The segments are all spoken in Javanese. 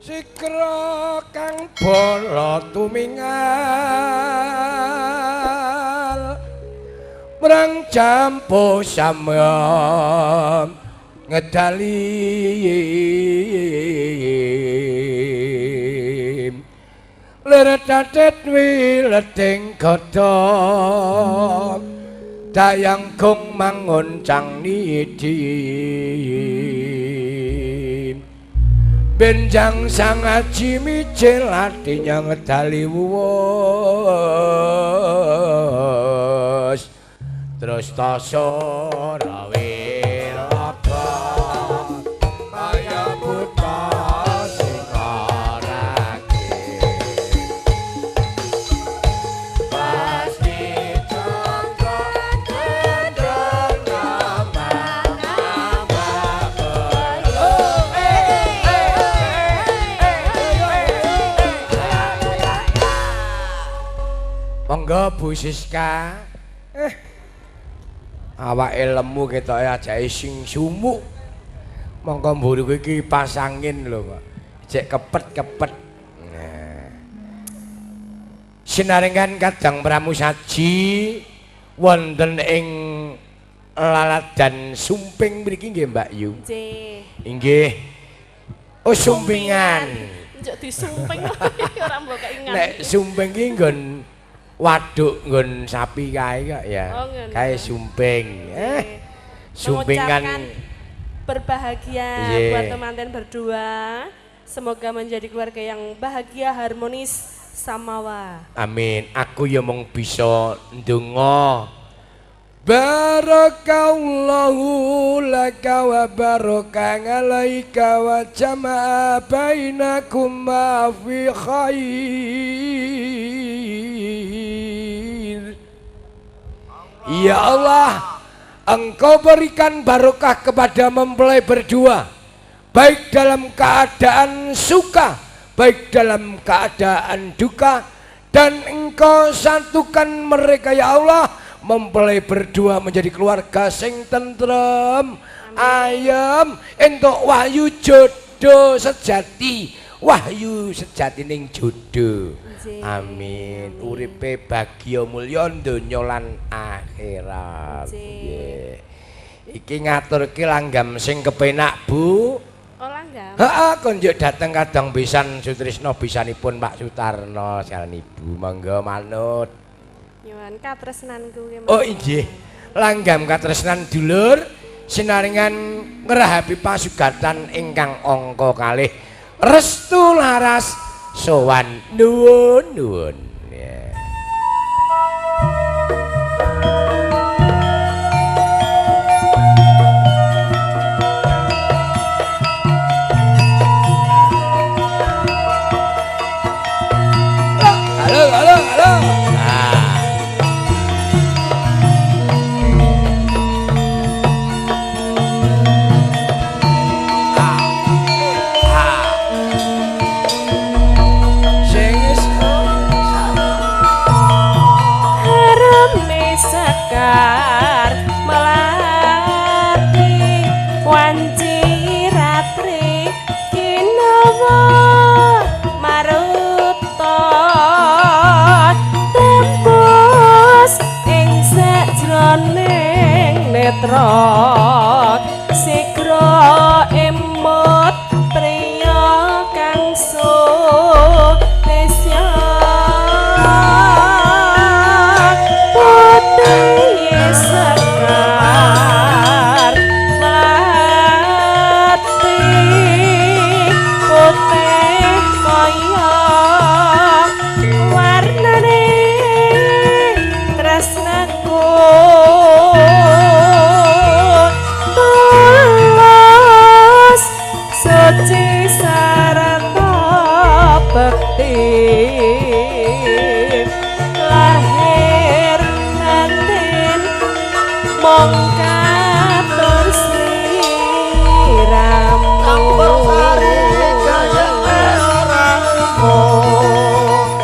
Sikra kang bala tumingal prang jampo samya ngedali lir tatet wileting godhong dayang gong mangoncang nidi benjang sang aji mijil atinya ngedali wuwus terus tasara wilaga kaya buta sing ora pasti monggo Bu Siska. Awake lemu ketoke ajake sing sumuk. Monggo mburi iki pasangin lho kok. Jek kepet-kepet. Nah. Sinarengan kadang pramusaji wonten ing laladan Sumping mriki nggih Mbak Yu. Nggih. Inggih. Oh sumpingan. Njuk disumping ora mbok keingat. Nek sumping ki nggon waduk nggon sapi kae kok ya. Oh, ngono. Kae sumping. Sumpingan berbahagia yeah. Buat temanten berdua. Semoga menjadi keluarga yang bahagia, harmonis, samawa. Amin. Aku ya mung bisa ndonga. Barakallahu laka wa baraka alaika wa jama'a bainakuma fi khair. Ya Allah, Engkau berikan barokah kepada mempelai berdua, baik dalam keadaan suka, baik dalam keadaan duka, dan Engkau satukan mereka ya Allah, mempelai berdua menjadi keluarga sing tentrem, ayem, entuk wahyu jodoh sejati, wahyu sejati ning jodoh. Amin. Uripe bagya mulya donya lan akhirat. Nggih. Iki ngaturke langgam sing kepenak, Bu. Oh, langgam. Heeh, konjuk dateng kadang pisan Sutrisno bisanipun Pak Sutarno sekalian Ibu. Monggo manut. Nyuwun katresnanku ki. Oh inggih. Langgam katresnan dulur sinaringan ngrahapi pasugatan ingkang angka kalih restu laras sowan nuwun nuwun. Yeah. Halo halo halo. Sekar melati wanci ratri kinawa maruta tembus ing sajroning netra sigra emot priya kang sutisya sekar melati putih kaya warnane tresnaku tulus suci sarta bekti lahir batin mong katur sliramu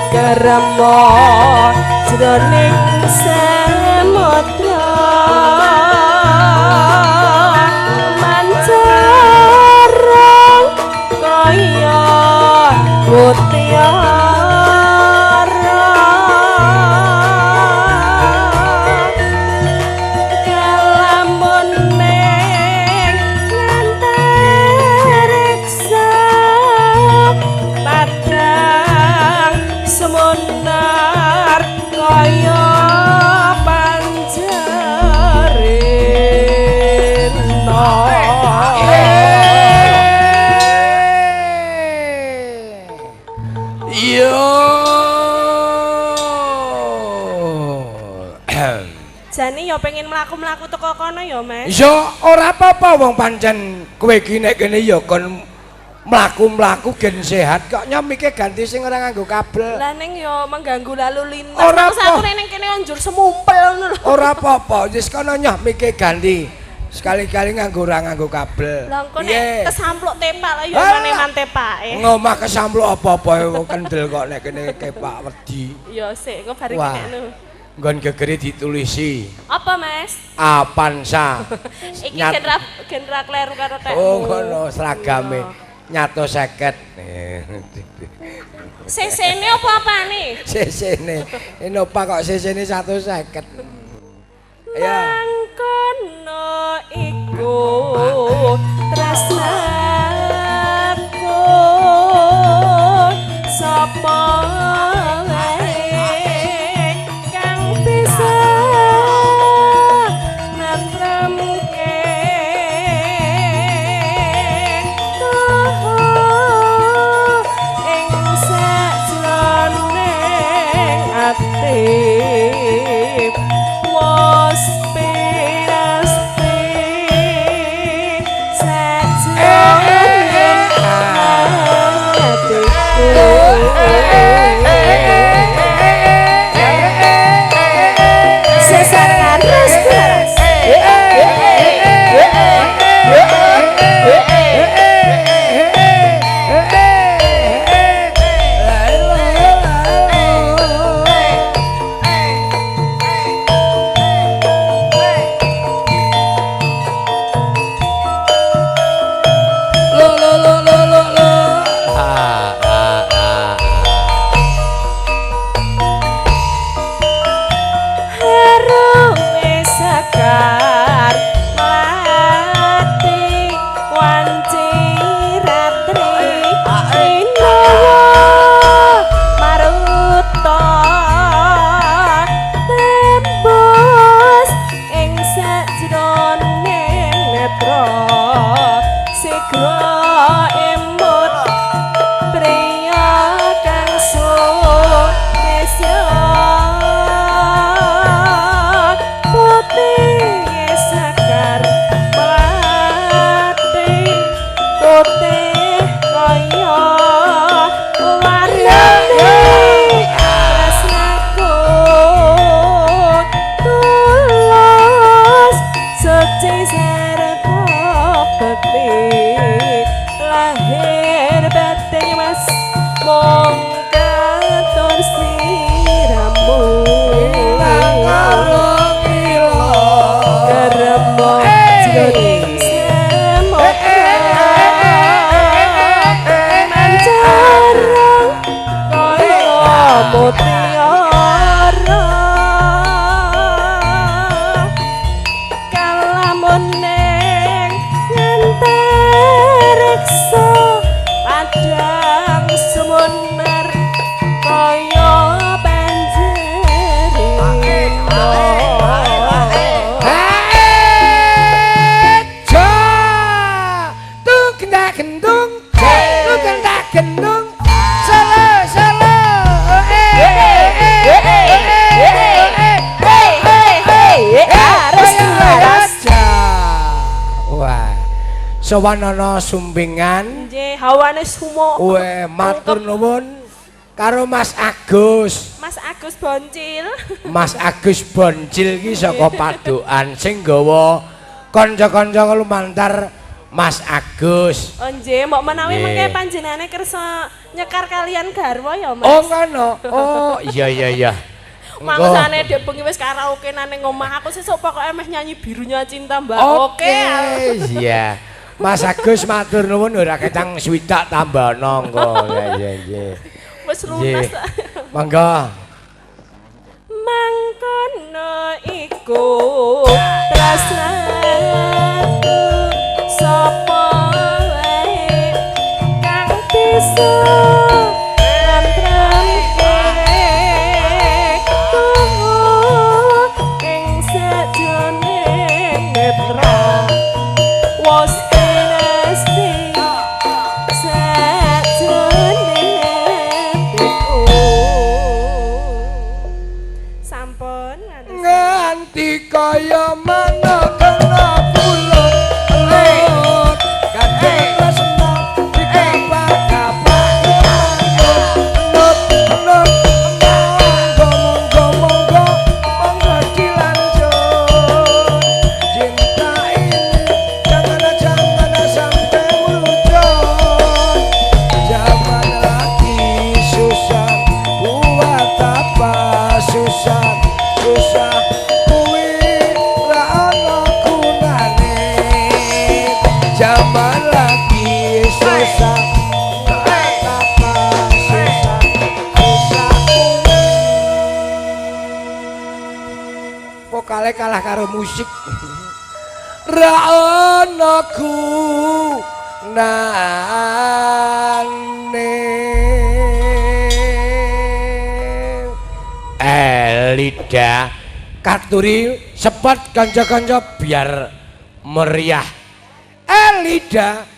keremo jroning samudra mancarang kaya ya pengen mlaku-mlaku teko kono ya, Mas. Ya ora apa-apa wong pancen kowe iki nek kene ya kon mlaku-mlaku gen sehat kok nyomike ganti sing ora nganggo kabel. Lah ning ya mengganggu lalu lintas. Ora Terus aku ning kene njur semumpel ngono lho. Ora apa-apa, wis kono nyoh mike ganti. Sekali-kali nganggo ora nganggo kabel. Lah engko nek kesampluk tepak lah ya eman-eman tepake. Ngomah kesampluk apa-apa kendel kok nek kene kepak wedi. Ya sik, engko bar iki nek lho. Nggon gegere ditulisi. Apa, Mas? Avanza. Iki gen ra kleru karo tekmu. Oh, ngono seragame. Nyato 50. CC-ne apa apane? CC-ne. Innova kok CC-ne 150. Ya. Mangkono iku tresnaku sapa wae kang bisa nentremke ing sajroning ati. Sowan ana sumbingan. Nggih, hawane sumuk. Weh, matur nuwun karo Mas Agus. Mas Agus Boncil. Mas Agus Boncil iki saka Padukan sing gawa kanca-kanca lumantar Mas Agus. Oh nggih, mbok menawi mengke panjenengane kersa nyekar kalian garwa ya, Mas. Oh ngono. Oh, iya iya iya. Mangsane dek bengi wis karaoke nang omah aku sesuk pokoke meh nyanyi Birunya Cinta, Mbak. Oke. Iya. Mas Agus matur nuwun ora ketang swidak tambah nangka. Iya iya. Wis lunas. Monggo. Mangkono iku tresnaku sapa wae kang bisa nentremke ing sajroning netra wos tinasti sajroning atiku. Sampun nganti kaya Vokale kalah karo musik. Ra ono gunane. Elida katuri sepet kanca-kanca biar meriah. Elida.